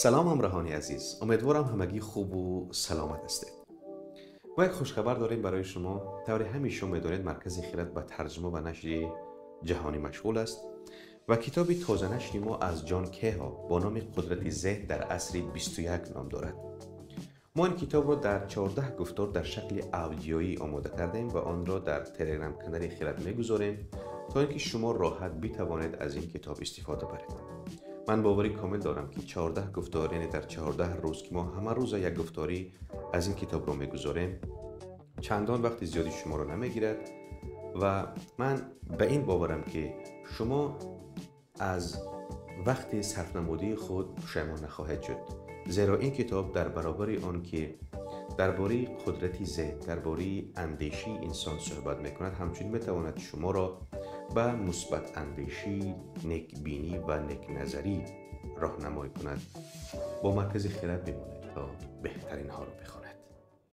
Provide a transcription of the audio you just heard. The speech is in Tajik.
Салом, ҳамроҳони азиз. Умедворам, ҳамагӣ хубу саломат ҳастед. Мо як хушхабар дорем барои шумо. Тавре ҳамеша медонед, Маркази Хирад ба тарҷума ва нашри ҷаҳонӣ машғул аст ва китоби тозанашри мо аз Ҷон Кеҳо бо номи «Қудрати зеҳн дар асри 21» ном дорад. Мо ин китобро дар 14 гуфтор дар шакли аудиоӣ омода кардем ва онро дар Телеграм канали Хирад мегузорем, то ин ки шумо роҳат битавонед аз ин китоб истифода баред. Ман боварӣ комил дорам, ки 14 гуфтор, яъне дар 14 рӯз, ки мо ҳама рӯза як гуфторӣ аз ин китобро мегузорем, чандон вақти зиёди шуморо намегирад ва ман ба ин боварам, ки шумо аз вақти сарфнамудии худ пушаймон нахоҳед шуд, зеро ин китоб дар баробари он ки дар бораи қудрати зеҳн, дар бораи андешии инсон суҳбат мекунад, ҳамчунин метавонад шуморо ба мусбатандешӣ, некбинӣ ва некназарӣ роҳнамоӣ кунад. Бо Маркази Хирад бимонед, то беҳтаринҳоро бихонед.